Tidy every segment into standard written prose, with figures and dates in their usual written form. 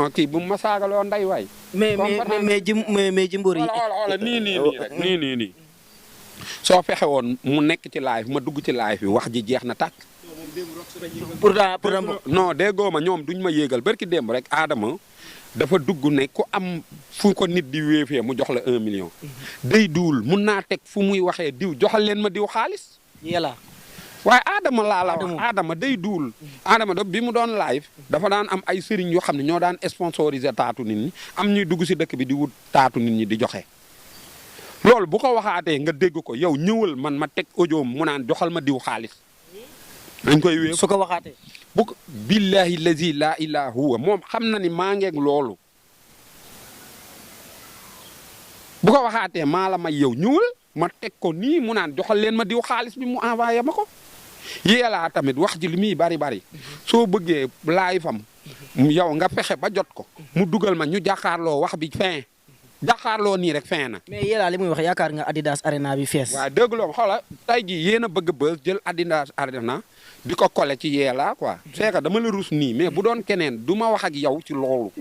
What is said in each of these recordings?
non kii bu ma saagaloo nday waay. mais Jimbori. wala nii rek nii. soo fexe woon mu nekk ci live ma dugg ci live bi wax ji jeex na tàkk. pour non déggoo ma ñoom duñ ma yéegal barki démb rek Adama dafa dugg ne ku am fu ko nit di wéefee mu jox la 1 million. day duul mun naa teg fu muy waxee diw joxal leen ma diw xaalis. yàlla. waaye Adama laa la wax Adama day duul. Adama bi mu doon live dafa daan am ay sëriñ yoo xam ne ñoo daan sponsoriser taatu nit ñi am ñuy dugg si dëkk bi di wut taatu nit ñi di joxe. loolu bu ko waxaatee nga dégg ko yow ñëwal man ma teg audio mu naan joxal ma diw xaalis. dañ koy wéef su ko waxaatee. bu ko billahi lazi laa ilaaha huwa moom xam na ni maa ngeeg loolu. bu ko waxaatee maa la may yow ñëwal ma teg ko nii mu naan joxal leen ma diw xaalis bi mu envoyé ma ko. yéelaa tamit wax ji li muy bari soo bëggee laay fam yow nga fexe ba jot ko. mu dugal ma ñu jàkkaarloo wax bi fin. jàkkaarloo nii rek fin na. mais yéelaa li muy wax yaakaar nga Adidas Arena bi fees. waaw dëgg la xoola tey jii yéen a bëgg bës jël Adidas Arena di ko collé ci yeelaa quoi. c'est que dama la rus nii mais bu doon keneen du ma wax ak yow ci loolu.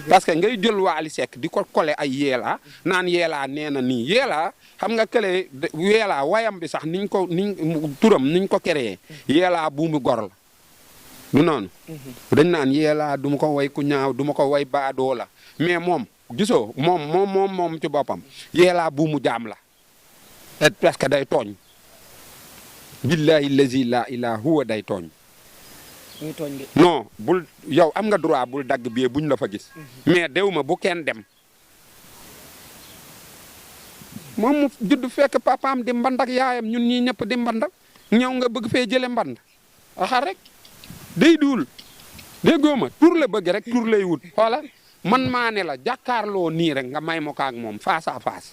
parce que ngay jël Wally Seck di ko collé ay yeelaa naan yeelaa nee na nii yeelaa xam nga kële yeelaa wayam bi sax niñ turam niñ ko créé. yeelaa buumu gor la. du noonu. dañ naan yeelaa du ma ko way ku ñaaw du ma ko way baadoo la mais moom. gisoo moom ci boppam yeelaa buumu jaam la et parce que day tooñ billahi lazi la ilaha huwa day tooñ non bul yow am nga droit bul dagg bie buñ la fa gis mais dew ma bu kenn dem moom mu judd fekk papaam di mband ak yaayam ñun ñii ñëpp di mband ñëw nga bëgg fee jële mband axar rek day duul déggoo ma tur la bëgg rek tur lay wut xoola man maa ne la jàkkaarloo nii rek nga may ma ko ak moom face à face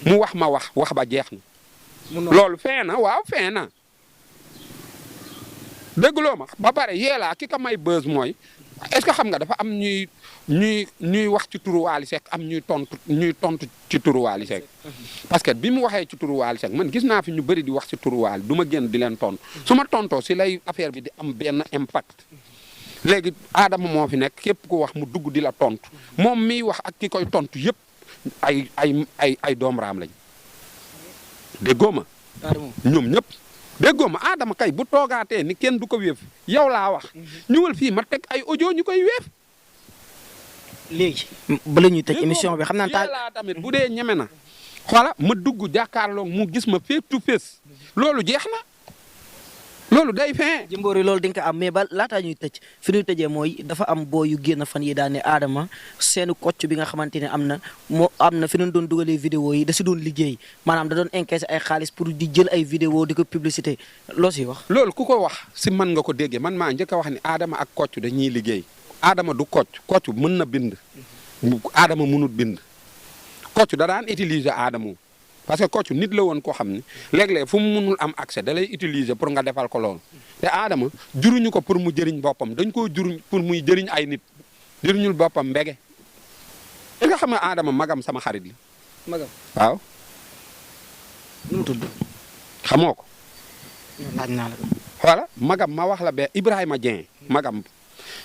mu wax ma wax ba jeex na. loolu fee na waaw fee na. déggloo ma ba pare yeelaa ki ka may buzz mooy est-ce que xam nga dafa am ñuy wax ci turu Wally Seck am ñuy tontu ci turu Wally Seck. parce que bi mu waxee ci turu Wally Seck man gis naa fi ñu bëri di wax ci turu Wally du ma génn di leen tontu su ma tontoo si lay affaire bi di am benn impact. léegi Adama moo fi nekk képp ku wax mu dugg di la tontu moom miy wax ak ki koy tontu yëpp ay doom raam lañ déggoo ma. ñoom ñëpp déggoo ma Adama kay bu toogaatee ni kenn du ko wéef yow laa wax. ñëwal fii ma teg ay audio ñu koy wéef. léegi bala ñuy tëj émission bi xam naa laa tamit bu dee ñeme na. xoola ma dugg jàkkaarloo mu gis ma face to face loolu jeex na. loolu day fin. Jimbori loolu di nga ko am mais ba laataa ñuy tëj fi ñuy tëjee mooy dafa am boo yu génn fan yi daal ne Adama seenu kocc bi nga xamante ne am na fi ñu doon dugalee vidéo yi da si doon liggéey maanaam da doon encaissé ay xaalis pour di jël ay vidéo di ko publicité loo siy wax. loolu ku ko wax si man nga ko déggee man maa njëkk a wax ni Adama ak kocc dañuy liggéey Adama du kocc mën na bind. Adama mënut bind. kocc da daan utiliser Adama. parce que kocc nit la woon koo xam ne léeg-léeg fu mu mënul am accès da lay utiliser pour nga defal ko loolu te Adama juruñu ko pour mu jëriñ boppam dañ koo juruñ pour muy jëriñ ay nit jëriñul boppam mbege. li nga xam ne Adama magam sama xarit la. magam waaw. nu mu tudd. xamoo ko. laaj naa la. voilà magam ma wax la be Ibrahima Dieng magam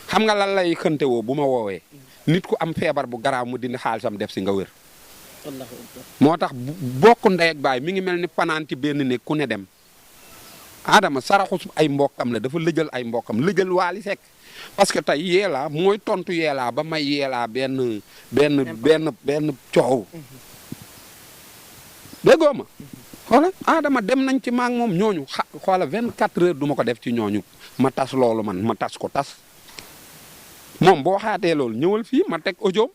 xam nga lan lay xënte woo bu ma woowee. nit ku am feebar bu garaaw mu dindi xaalisam def si nga wér. moo tax bokk ndey ak baay mi ngi mel ni fanaan ci benn néeg ku ne dem Adama saraxu ay mbokkam la dafa lëjal ay mbokkam lëjal Wally Seck parce que tey yeelaa mooy tontu yeelaa ba may yeelaa benn coow. déggoo ma xoola Adama dem nañ ci maag moom ñooñu xoola 24 heures du ma ko def ci ñooñu ma tas loolu man ma tas ko tas moom boo xaatee loolu ñëwal fii ma teg audio.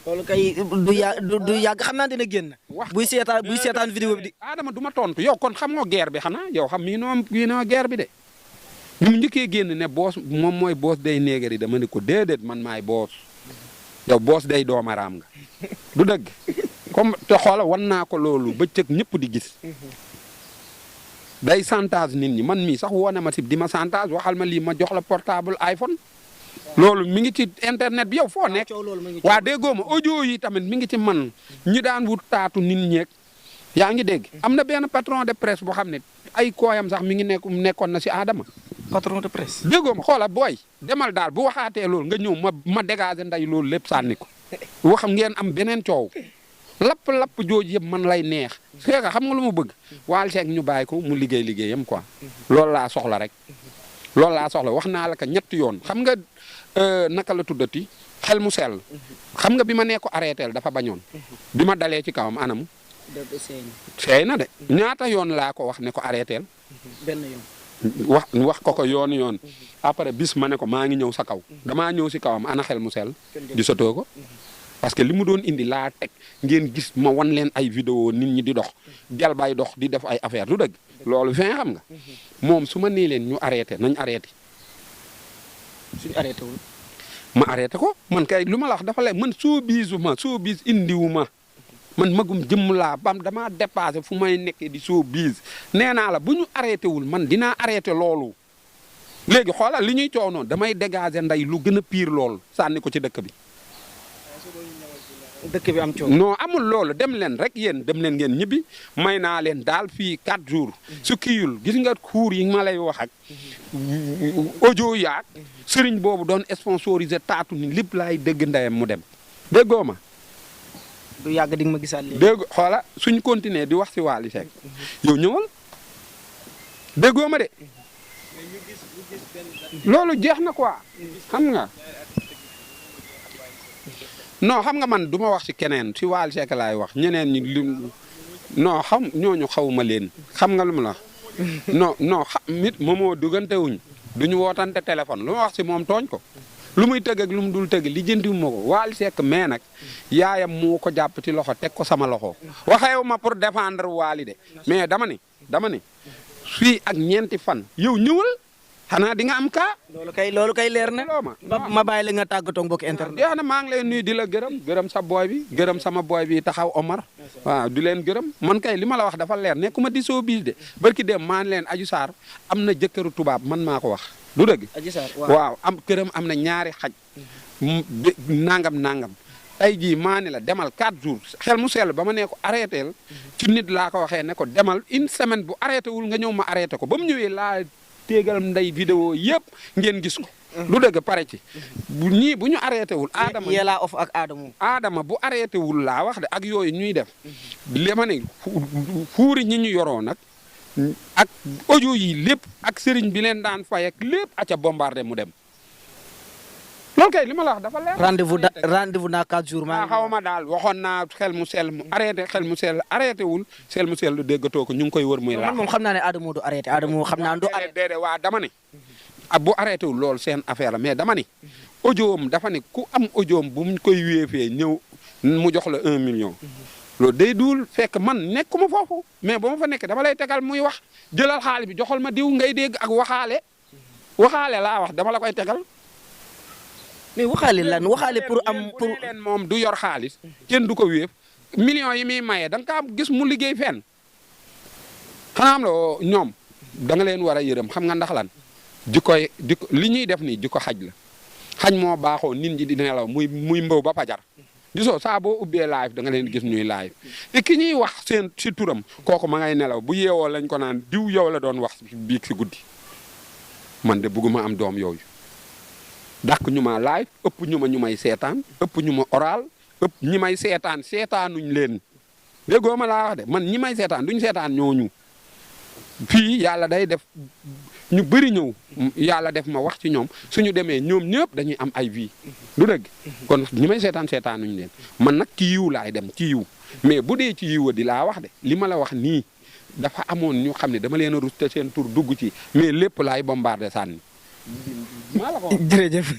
loolu kay du yàgg xam naa dina génn. wax buy seetaan vidéo bi di. Adama du ma tontu yow kon xam nga guerre bi xanaa yow xam mii noo guerre bi de. bi mu njëkkee génn ne boos moom mooy boos day néegar yi dama ne ko déedéet man maay boos yow boos day doomaraam nga du dëgg comme te xoola wan naa ko loolu bëccëg ñëpp di gis. day chantage nit ñi man mii sax woo na ma si di ma chantage waxal ma lii ma jox la portable iPhone. loolu mi ngi ci internet bi yow foo nekk waa déggoo ma audio yi tamit mi ngi ci man ñi daan wut taatu nit ñeeg yaa ngi dégg am na benn patron de presse boo xam ne ay kooyam sax mi ngi nekkoon na si Adama patron de presse. déggoo ma xoola booy demal daal bu waxaatee loolu nga ñëw ma dégager nday loolu lépp sànni ko wax ngeen am beneen coow lapp jooju yëpp man lay neex c'est que xam nga lu ma bëgg Wally Seck ñu bàyyi ko mu liggéeyam quoi loolu laa soxla rek loolu laa soxla wax naa la ko ñetti yoon xam nga naka la tuddati xel mu sell xam nga bi ma nee ko arrêté dafa bañoon bi ma dalee ci kawam anam seey na de ñaata yoon laa ko wax ne ko arrêté benn yoon wax ko yoon après bis ma ne ko maa ngi ñëw sa kaw damaa ñëw si kawam ana xel mu sell di sotoo ko parce que li mu doon indi laa teg ngeen gis ma wan leen ay vidéo nit ñi di dox jal bay dox di def ay affaire du dëgg loolu fin xam nga moom su ma nee leen ñu arrêté nañ arrêté suñu arrêté wul ma arrêté ko man kay lu ma la wax dafa lay man soo biis indiwu ma man magum jëmm laa bam damaa dépassé fu may nekkee di soo biis nee naa la bu ñu arrêté wul man dinaa arrêté loolu léegi xoolal li ñuy coow noonu damay dégager nday lu gën a pire loolu sànni ko ci dëkk bi. dëkk bi am coow. non amul loolu dem leen rek yéen dem leen ngeen ñibbi may naa leen daal fii 4 jours su kiyul gis nga cours yi ma lay wax ak audio yaak sëriñ boobu doon sponsorisé taatu ni lépp laay dégg ndeyam mu dem déggoo ma. du yàgg di nga ma gisaat léegi. dégg xoola suñ continuer di wax si Wally Seck yow ñëwal déggoo ma de loolu jeex na quoi xam nga. non xam nga man du ma wax ci keneen ci Wally Seck laay wax ñeneen ñi lim non xam ñooñu xawma leen xam nga lu mu la non nit moomoo duggante wuñ duñu wootante téléphone lu ma wax ci moom tooñ ko lu muy tëgg ak lu mu dul tëgg li jëntiwu ma ko Wally Seck mais nag yaayam moo ko jàpp ci loxo teg ko sama loxo waxeewu ma pour défendre Wally de mais dama ni fii ak ñeenti fan yow ñëwal xanaa di nga am kaa. loolu kay leer na. ma bàyyi la nga tàggatoo mbokk internet. jeex na maa ngi lay nuyu di la gërëm sa booy bi gërëm sama booy bi taxaw Omar. waaw di leen gërëm man kay li ma la wax dafa leer nekkuma di soo biis de barki dem maa ngi leen Adji Sarr am na jëkkëru tubaab man maa ko wax. du dëgg. Adji Sarr waaw am këram am na ñaari xaj. nangam. tey jii maa ne la demal 4 jours xel mu sell ba ma nee ko arrêté ci nit laa ko waxee ne ko demal une semaine bu arrêté wul nga ñëw ma arrêté ko ba mu ñëwee laa téegal nday vidéo yëpp ngeen gis ko. lu dëgg pare ci. bu ñu arrêté wul. Adama yéen of ak Adama. Adama bu arrêté wul laa wax de ak yooyu ñuy def. li ma ne fuuri ñi ñu yoroo nag ak audio yi lépp ak sëriñ bi leen daan fay ak lépp aca bombardé mu dem. loolu kay li ma la wax dafa leer. rendez-vous dans 4 jours. xaw ma daal waxoon naa xel mu sell mu arrêté wul xel mu sell déggatoo ko ñu ngi koy wër muy laa. man moom xam naa ne Adama du arrêté Adama xam naa du arrêté. déedéet waa dama ne. bu arrêté wul loolu seen affaire la mais dama ne. audioom dafa ne ku am audioom bu mu koy wéefee ñëw mu jox la 1 million. loolu day duul fekk man nekkuma foofu mais ba ma fa nekk dama lay tegal muy wax jëlal xaalis bi joxal ma diw ngay dégg ak waxaale laa wax dama la koy tegal. mais waxaale lan waxaale pour am pour leen moom du yor xaalis kenn du ko wéef millions yi muy maye da nga kaa gis mu liggéey fenn xanaa am la ñoom da nga leen war a yërëm xam nga ndax lan jikko li ñuy def nii jikko xaj la xaj moo baaxoo nit ñi di nelaw muy mbaw ba fajar gisoo saa boo ubbee live da nga leen gis ñuy live te ki ñuy wax seen si turam kooku ma ngay nelaw bu yeewoo lañ ko naan diw yow la doon wax biig si guddi man de bëgguma am doom yooyu dàq ñu ma live ëpp ñu may seetaan ëpp ñu ma oral ëpp ñi may seetaanuñ leen déggoo ma laa wax de man ñi may seetaan duñ seetaan ñooñu fii yàlla day def ñu bëri ñëw yàlla def ma wax ci ñoom suñu demee ñoom ñëpp dañuy am ay vie du dëgg kon ñi may seetaanuñ leen man nag ci yiw laay dem ci yiw mais bu dee ci yiw di laa wax de li ma la wax nii dafa amoon ñu xam ne dama leen a rus te seen tur dugg ci mais lépp laay bombardé sànni. jërëjëf.